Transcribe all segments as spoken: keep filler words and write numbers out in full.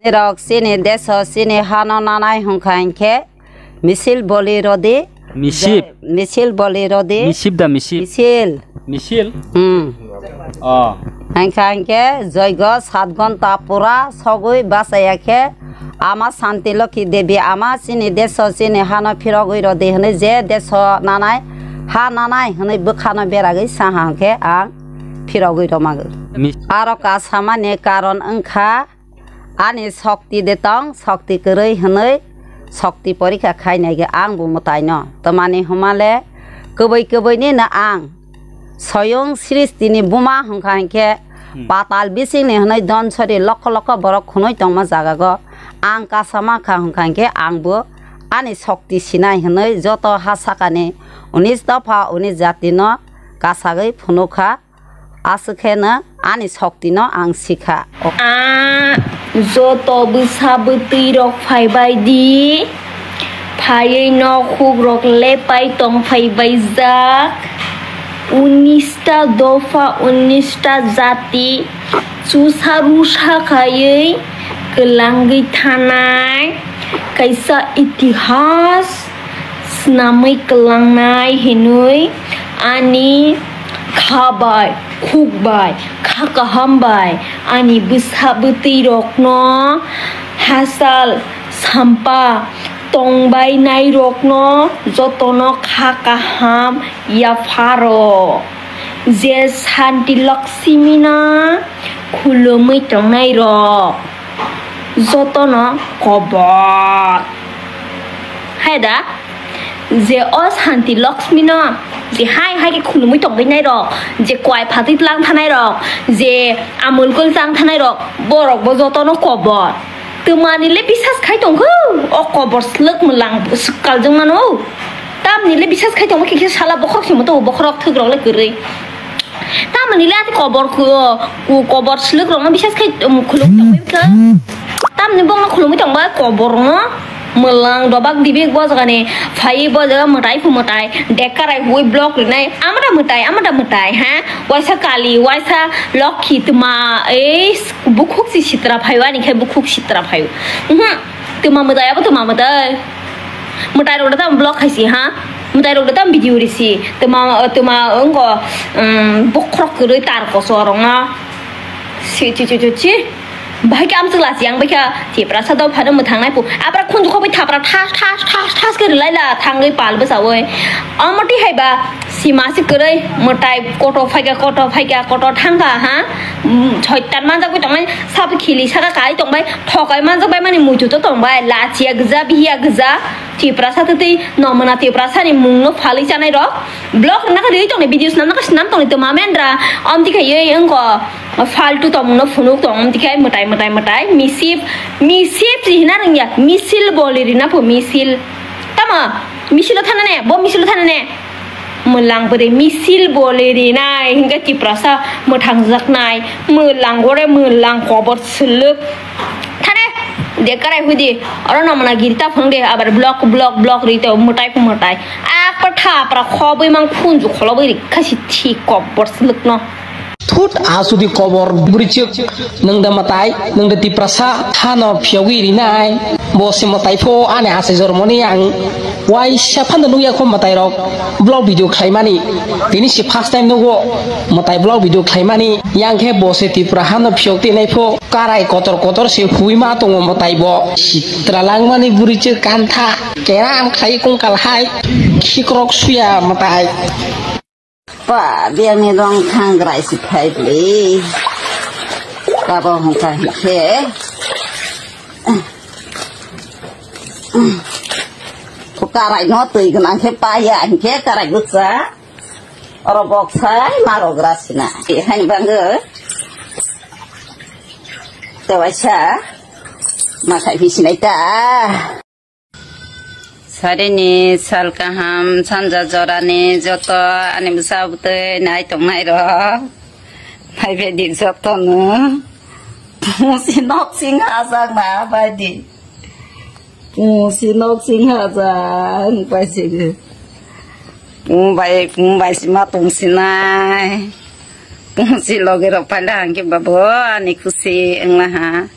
Nirok chini deso chini hano nanai hwnkha hinkhe misil boli rodi. Misip. Misil boli rodi. Misip da misip. Misil. Misil? Hmm. Oh. Hwnkha hinkhe joigo sat gonta pura sogwi bachaya khe ama Santi Lokhi Devi ama chini deso chini hano phirogwi rodi hwnwi je deso nanai ha nanai hwnwi bwkhano beragwi saha hwnkhe ang phirogwi romagwi. Mis- Aro kasamani karon wngkha ani sokti de tong, sokti kwrwi hwnwi sokti porikha khainai ge ang bo mwtaino. Twmani hwnmale kwbwi kwbwini no ang soyong sristini buma hwnkha hinkhe Hmm. patal bisingni hwnwi don sori lokho lokho borok khwnwi tongma jagago ang kasa mankha hwnkha hinkhe ang bo ani sokti sinai hwnwi joto ha sakani unis dopha unis jatino kasagwi phunukha. Aswk khe no ani soktino ang sikha. A joto bwsa bwtwi rok phaibai di, phaiwi nok huk rok lepai tong phaibai jak. Unista dopha, unista jati chusa rusa khaiwi kwlangwi thanai kaisa itihas swnamwi kwlangnai hinwi ani kha bai, khuk bai, kha kaham bai ani bwsa bwtwi rokno, hachal sampa tongbainai rokno jotono kha kaham yapharo. Je Santi Lakshmi no khulumwi tongnai rok jotono kobor. Hai da? Je o Santi Lakshmi no je hai hai khe khulumwi tongwi nai rok, je kwai phatwi tlang thanai rok, je amul kul chang thanai rok, borok bo jotono kobor. Twmani le bisas khai tong kho, o kobor slwk mwlang swkal jwng mano. Tamni le bisas khai tong khe sala bokhorok simo to bokhorok thwk rok le kwrwi. Tamoni le ati kobor ku, ku kobor slwk rokno bisas khai, um, khulumwi tongwi kha. Tamni bokno khulumwi tongba kobor no mwlang dobak dibik bo jagani phai bo jaga mwtai phu mwtai dekka rai hui block rinai amada mwtai amada mwtai ha waisa kali waisa lokhi tma ei bukhuk si sitra phai ani khai bukhuk sitra phai. Mhm. Tuma mwtai abo tuma mwtai. Mwtai rok da tam vlog khaisi ha. Mwtai rok da tam video risi. Tuma tuma wngko, um, bokhorok kwrwi tar koso rok no. Si chi chi chi chi. Bahai khe amswk lasi ang baikha Tiprasa dopha no mwthang nai pu. Abra khunju khobai thapra thas thas thas thas khe rwlai la thangwi pal bwsawi. Omo twi hai ba sima se kwrwi mwtai koto phaikha koto phaikha koto thangkha ha. Um, soitan manjak bai tongnai sabo khili saka kai tongbai. Thokai manjak bai mani muitu to tong bai, lachiya gija, bihiya gija, Tiprasa twtwi, nomona Tiprasa ni mung no phalwi chanai rok. Vlog rwna khe rwi tong ni, video swnam na khe swnam tong ni, twma mendra, omti khe yei wngko, faltu tongmung no phunuk tong, omti khe mwtai, mwtai, mwtai, misip, misip si hina rwngya, misil boli rina pho, misil. Tamo, misil o thana ne, bo misil o thana ne. Mwlang bwrwi misil boli rinai hinkhe Tiprasa mwthangjaknai mwlang gore mwlang kobor swlwk thane de karai hudi oro nomna giri ta phang de abar block block block ri to mwtai phu mwtai akpa thapra khobwi mang khunju kholobwi ri khasi thi kobor swlwkno. Thut asudi kobor bwrwi chwk. Nwng da mwtai, nwng da Tiprasa hano phiyogwi rinai. Bo se mwtai pho ani asai jormoni ang waisa phano nukya kho mwtai rok vlog video khlaimani. Tini se first time nugo mwtai vlog video khlaimani. Yang khe bo se Tripura hano phiyok twi nai pho karai kotor kotor se hui ma tongo mwtai bo. Sitra langmani bwrwi chwk kantha. Keran khai kung kal hai khikrok suya mwtai. Pa, biyangni rong thangrai si phai bli. Kabo hongkha hinkhe. Karai no twi gwnang khe paya hinkhe karai bwsa. Oro bok sai ma rogra sina. Hai bangw. Tewaisa. Ma khai phi sinai ta. Sarini sal kaham sanja jorani joto ani bwsa bwtwi nai tongnai rok. Nai bedi joto no. Musi nok sing hajak na baidi. Musi nok sing hajak pai sigi. Mumbai, mumbai sima tong sinai. Si loge rok paila hangke babo ani khusi wngla ha.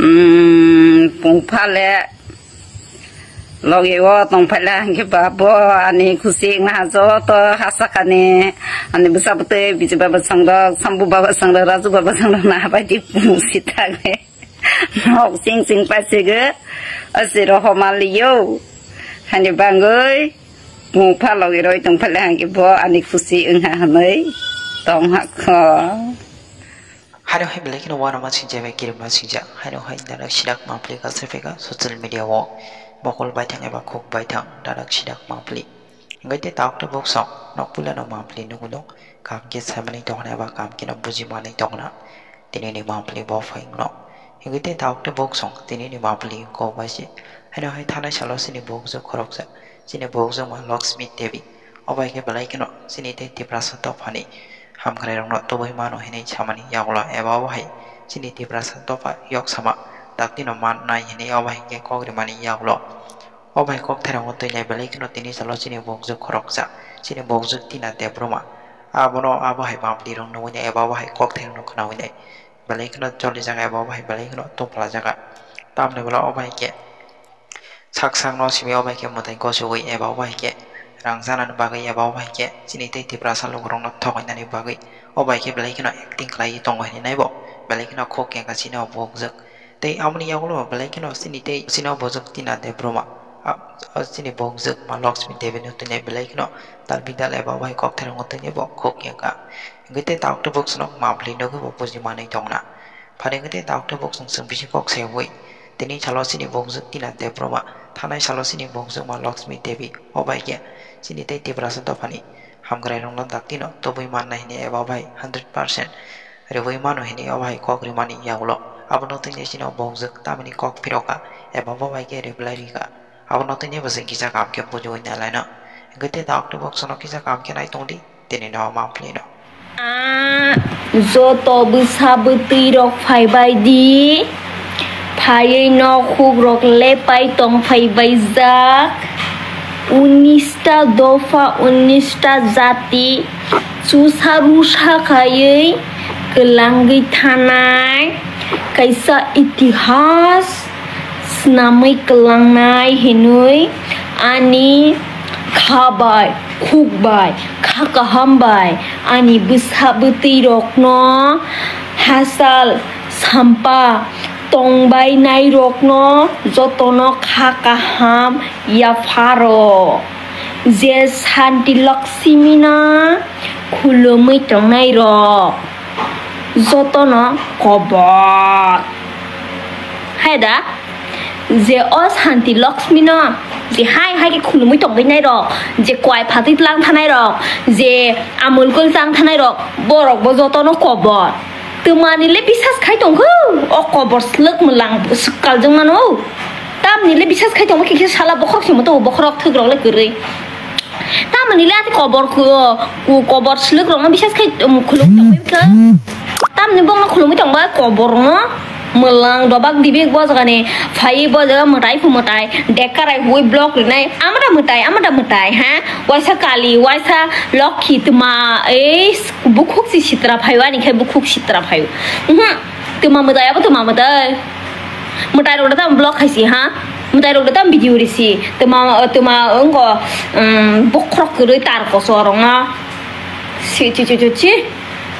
Hmm, pung phale logi o tong phaile hingke ba bo ani khusi wngna ha joto ha sakani ani bwsa bwtwi biji baba sangrok sambu baba sangrok raju baba sangrok na habai di pung si thangni nok sing sing paisigo asiro homa liyo hani bangwi pung pha logi roi tong phaile hingke bo ani khusi wngha hwnwi tong ha kho. Haino hai belai kheno uanama singjak bai kirima singjak. Haino hai darak sirak mangpili kaisa phaikha social media o. Mokol baithang eba khuk baithang darak sirak mangpili. Hingke tei tabuk tabuk song nok puilano mangpili nuguno. Kaham khe saimanwi tongna eba kaham kheno bujimanwi tongna. Tini ni mangpili bo phaino. Hingke tei tabuk tabuk song tini ni mangpili ko bai se. Haino hai thanai salo chini bugjwk khoroksa. Chini bugjwkma Lakshmi Devi. O bai khe belai kheno chini tei Tiprasa dophani hamkrairokno tubui mano hinwi samani yagulo eba obo hai chini Tiprasa dopha yok sama daktino mannai hinwi obo hai khe kok rimani yagulo. O bai kok thairokno twinai belai kheno tini salo chini bugjwk khoroksa, chini bugjwk Tina Debbarma. Abono abo hai mangpilirok nugwi nai eba obo hai kok thairokno khwnagwi nai belai kheno cholijak eba obo hai belai kheno tongphlaijak. Tamni ulo obo hai khe sak sakno simi obo hai khe mwtai gosogwi eba obo hai khe rang chanani bagwi eba obo hai khe chini tei Tiprasa lukurokno thokainani bagwi obo hai khe belai kheno acting khlaiwi tongo hinwi naibo belai kheno khuk kengkha chini o bugjwk. Tei aboni yagulo belai kheno chini tei chini o bugjwk Tina Debbarma, a, o chini bugjwkma Lakshmi Devi no tini belai kheno dal bidal eba obo hai kok thairokno tini bo khuk kengkha. Hingke tei tabuk tabuk swnok mangpili nugwi bo bujimanwi tongna. Phaidi hwnkhe tei tabuk tabuk chwng chwng bisi kok saiwi. Tini salo chini bugjwk Tina Debbarma, thanai salo chini bugjwkma Lakshmi Devi, o bai khe chini tei Tiprasa dophani hamkrairokno daktino tubui mannai hinwi eba bai hundred percent riui mano hinwi o bai kok rimani yagulo. Abono twi chini o bugjwk tamni kok phirokha eba bo bai khe reply rikha. Abono tini bo chwng kisa kaham khe bujiui nai laino. Hingke tei tabuk tabuk chwngno kisa kaham khe nai tongdi. Tini no mangpili no. Ah, joto bwsa bwtwi rok phaibai di. Phaiwi nok huk rok lepai tong phaibai jak. Unis ta dopha, unis ta jati. Chusa rusa khaiwi kwlangwi thanai. Kaisa itihas. Swnamwi kwlangnai hinwi ani kha bai, khuk bai, kha kaham bai ani bwsa bwtwi rokno hachal sampa tongbainai rokno jotono kha kaham yapharo. Je Santi Lakshmi no khulumwi tongnai rok jotono kobor. Hai da? Je o Santi Lakshmi no je hai hai khe khulumwi tongwi nai rok, je kwai phatwi tlang thanai rok, je amul kul chang thanai rok, borok bo jotono kobor. Twmani le bisas khai tongkho, o kobor slwk mwlang swkal jwng mano. Tamni le bisas khai tongma khe khe sala bokhorok simo to bokhorok thwk rok le kwrwi. Tamni le ati kobor ku, ku kobor slwk rok no bisas khai, um, khulum tongwi kha. Tamni bokno khulumwi tongba kobor no mwlang dobak dibi bo jaga ni phai bo jaga mwtai phu mwtai dekarai hui block rinai amada mwtai amada mwtai ha waisa kali waisa lokhi tma ei bukhuk si sitra phai ani khai bukhuk sitra phai. Mhm. Tuma mwtai abo tuma mwtai. Mwtai rok da tam vlog khaisi ha. Mwtai rok da tam video risi. Tuma tuma wngko, um, bokhorok kwrwi tar koso rok no. Si chi chi chi chi.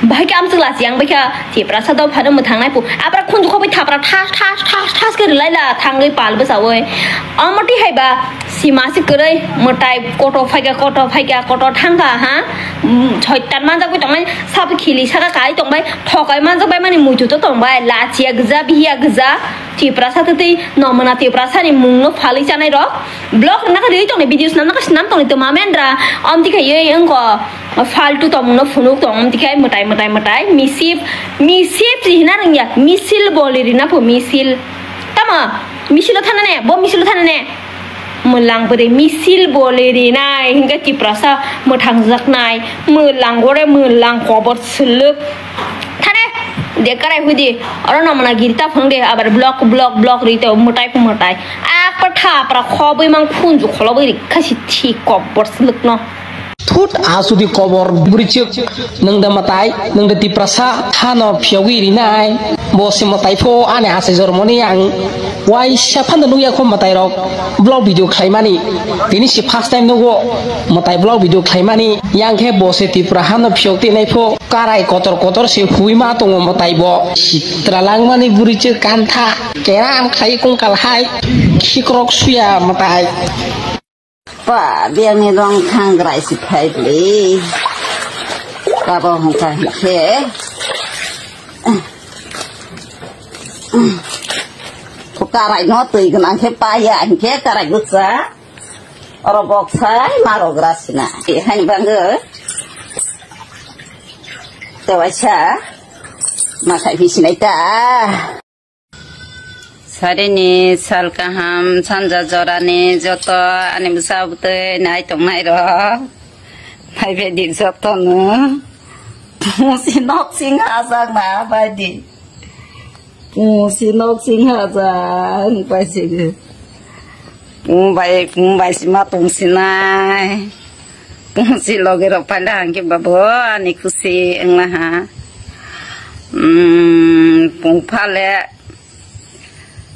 Bahai khe amswk lasi ang baikha Tiprasa dopha no mwthang nai pu. Abra khunju khobai thapra thas thas thas thas khe rwlai la thangwi pal bwsawi. Omo twi hai ba sima se kwrwi mwtai koto phaikha koto phaikha koto thangkha ha. Soitan manjak bai tongnai sabo khili saka kai tongbai. Thokai manjak bai mani muitu to tong bai, lachiya gija, bihiya gija, Tiprasa twtwi, nomona Tiprasa ni mung no phalwi chanai rok. Vlog rwna khe rwi tong ni, video swnam na khe swnam tong ni, twma mendra, omti khe yei wngko, faltu tongmung no phunuk tong, omti khe mwtai, mwtai, mwtai, misip, misip si hina rwngya, misil boli rina pho, misil. Tamo, misil o thana ne, bo misil o thana ne. Mwlang bwrwi misil boli rinai hinkhe Tiprasa mwthangjaknai, mwlang gore mwlang kobor swlwk. Thane de karai hudi, oro no mwnagiri ta phwrwng de, abar block, block, block ri to mwtai phu mwtai. Akpa thapra khobwi mang khunju kholobwi ri khasi thik kobor swlwkno. Thut asudi kobor bwrwichwk, nwng da mwtai, nwng da Tiprasa, hano phiyogwi rinai. Bo se mwtai pho ani asai jormoni ang waisa phano nukya kho mwtai rok vlog video khlaimani. Tini se first time nugo mwtai vlog video khlaimani. Yang khe bo se Tripura hano phiyok twi nai pho karai kotor kotor se hui ma tongo mwtai bo. Sitra langmani bwrwi chwk kantha. Keram khai kung kal hai khikrok suya mwtai. Pa, biyangni rong thangrai si phai bli. Babo hongkha hinkhe. Ko karai no twi gwnang khe paya hinkhe karai bwsa. Oro bok sai ma rogra sina. Hai bangwi. Tewaisa. Ma khai phi sinai ta. Sarini sal kaham, sanja jorani joto ani bwsa bwtwi nai tongnai rok. Nai baidi jotono. Musi nok sing hajak na baidi. Musi nok sing hajak, pai sigi. Mumbai, mumbai sima tong sinai. Tongsi loge rok paila hangke babo ani khusi wngna ha. Hmm, pung phale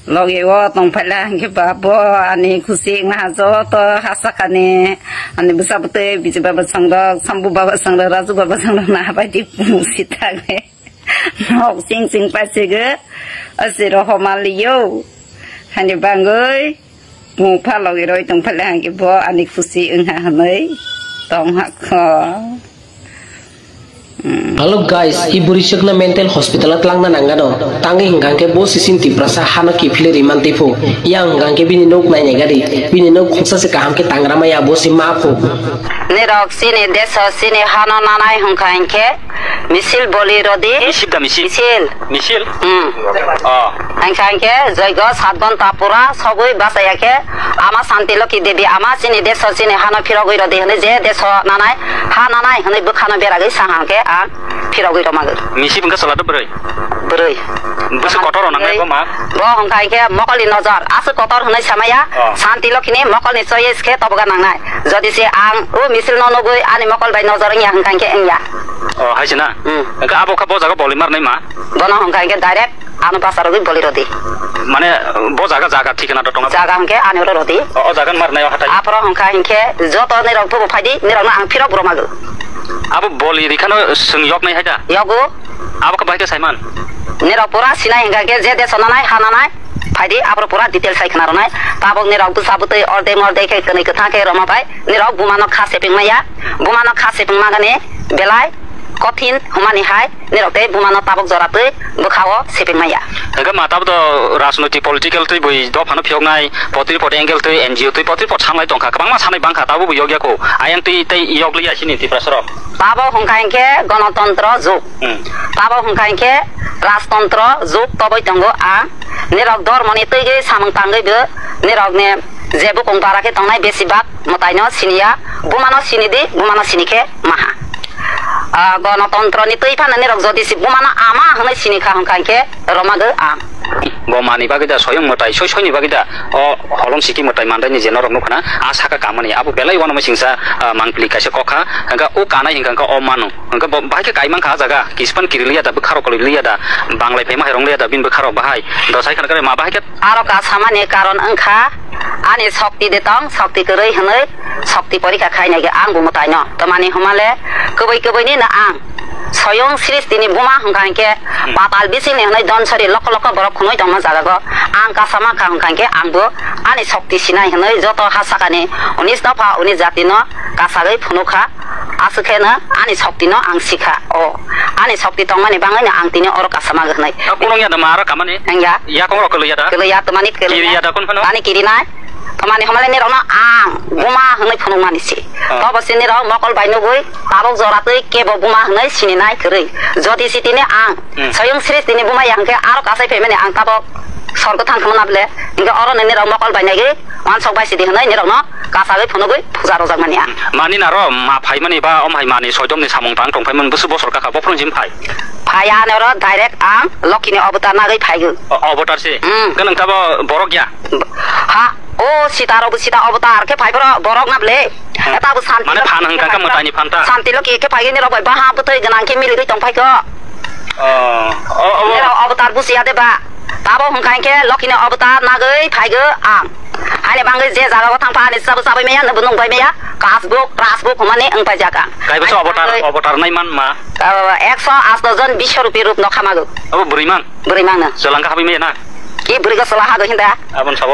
loge o tong paila hangke babo ani khusi wngna ha. Joto hasakani ani bwsa bwtwi biji baba sangrok, sambu baba sangrok, raju baba sangrok na bai di pungsi thangwi. Nok sing sing paisigi, asiro homa liyo. Hani bangwi, mung phalogwi roi tong phale hangke bo ani khusi wngha hwnwi tong hakho. Hmm. Hello guys, i bwrwi chwkno mental hospital o tlangna nangano. Tangwi hwnkha hwnkhe bo sisin Tiprasa hano kiphilwi rimantwi phu. Yang hwnkha hwnkhe bini nok nainai gari. Bini nok khungsa se kaham khe tangra maya bo si ma phu. Nirok chini deso chini hano nanai hwnkha hwnkhe misil boli rodi. Misil da misil. Misil. Misil? Hmm. Oh. Hwnkha hwnkhe joigo sat ghonta pura sogwi bachaya khe ama Santi Lokhi Devi ama chini deso chini hano phirogwi rodi hwnwi je deso nanai ha nanai hwnwi bwkhano beragwi sa hwnkhe ang phirogwi romagwi. Misil hwnkhe chwla do bwrwi? Bwrwi. Bwswk kotor rw nangnai bo ma? Bo hwnkha hwnkhe mokolni nojor aswk kotor hwnwi samaya. Oh. Santi Lokhini mokolni choice khe toboga nangnai. Jodi se ang o misil no nugwi ani mokol bai nojor wngya hwnkha hwnkhe wngya. Oh, hai se na? Hmm. Hwnkhe abo kha bo jaga boli marnai ma? Bono hwnkha hwnkhe direct ano basa rogwi boli rodi. Mane bo jaga, jaga thikana to tongo? Jaga hwnkhe ani oro rodi. O, o jaga ni marnai o hatai? Aphoro hwnkha hwnkhe joto nirok thubu phaidi, nirokno ang phirok romagwi. Abo boli rikhano chwng yoknai hai da? Yogo. Abo khe bahai khe saiman? Nirok pura sinai hwnkha hwnkhe je deso nanai, ha nanai, phaidi aphoro pura detail sai khna rwnai. Tabok nirok bwsa bwtwi ordek mordek khe kwnwi kwthang khe roma bai nirok bumano kha sepeng maya. Bumano kha sepeng magani belai kothin hwnmani hai nirok tei bumano tabok jora twi bwkhao sepeng maya. Hwnkhe ma tabok do rajnoitik political twi bui dophano phiyoknai, potri pot angle twi N G O twi potri pot sanlai tongkha, kwbangma sanai bangkha, tabok bo yokya kho. Ayang twi tei yokliya chini Tiprasa rok. Tabok hwnkha hwnkhe gonotontro jug. Hmm. Tabok hwnkha hwnkhe rajtontro jug toboi tongo ang. Nirok dormoni twigwi samung tangwi bo nirokni je bukung bara khe tongnai besibak mwtaino siniya, bumano sinidi, bumano sini khe maha. Ah, gonotontro ni twi phano nirok jodi si bumano ama hwnwi sini kha hwnkha hwnkhe romagwi ang. Bo mani bagwi da soyung mwtai, soi soini bagwi da o holong siki mwtai mandaini je norok nukha na, a saka kamani abo belai uanamai singsa, ah, mangpili kaisa kokha, hwnkha o kanai hwnkha hwnkha o manu. Hwnkhe bo bahai khe kai mankha ah jaga, kispan kiri liya da, bwkharok kwlwi liya da, banglai phaima hai rong liya da, bini bwkharok bahai. Dosai khana kare ma bahai khe. Aro kasamani karon wngkha ani sokti de tong, sokti kwrwi hwnwi sokti porikha khainai khe ang bo mwtaino. Tamani hwnmale kwbwi kwbwini no ang soyung sristini buma hwnkha hinkhe patal bisingni hwnwi donsori lokho lokho borok khwnwi tongma jagago ang kasama kha hwnkha hinkhe ang bo ani sokti sinai hwnwi joto ha sakani unis dopha unis jatino kasagwi phunukha. Aswk khe no ani sokti no ang sikha. O ani sokti tongmani bangwi no ang tini oro kasama hwnwi. O kulung ya da ma aro kamani? Wngya. Yakung rok kwlwi ya da? Kwlwi ya, tamani kwlwi ya. Kiri ya da kun phano? Ani kiri nai. Tamani hwnmale nirok no ang buma hwnwi phunuk mani si. Oh. Tobo si nirok mokol bai nugwi tabuk jora twi kebo buma hwnwi sini nai kwrwi. Jodi si tini ang hmm. Soyung sristini buma ya hwnkhe aro kasai phaimani ang tabuk sorgo thang khmana bwle. Hinkhe oro no nirok mokol bai nai gwi wansok bai sidi hwnwi nirok no kasagwi phunugwi puja rojak mani ang. Mani naro ma phaimani ba om hai mani soidomni samung tang tong phaimani bwswk bosor kakha bophuru jim phai. Phai ani oro direct ang Lokhini obotar nagwi phaigo. O-, obotar se? Mm. Ganang tabo borok ya? Ha, o sita rok bo sita obotar khe phai boro borok na ble. Hmm. Eta bo santi mane phan hwnkha khe mwtaini phan ta? Santi Lokhi khe phai nirok bai baha bwtwi gwnang khe milirwi tong phai kho. Oh, oh, oh. Nirok avatar busiya de ba. Tabo hwnkha hinkhe Lokini avatar nagwi phaigo ang. Ani bangwi je jaga o thangpha ani sabo sabai maya, nungbo nungbai maya. Kasbuk, rasbuk hwnmani wngpaijak ang. Kaiboso avatar, avatar nai man ma? Ekso asto jon biswarupi rup no khamago. Abo bwrwi mang? Bwrwi mang no. Chwla wngkha habwi maya na? Ki bwrwi go chwla hago hinda? Aboni sabo.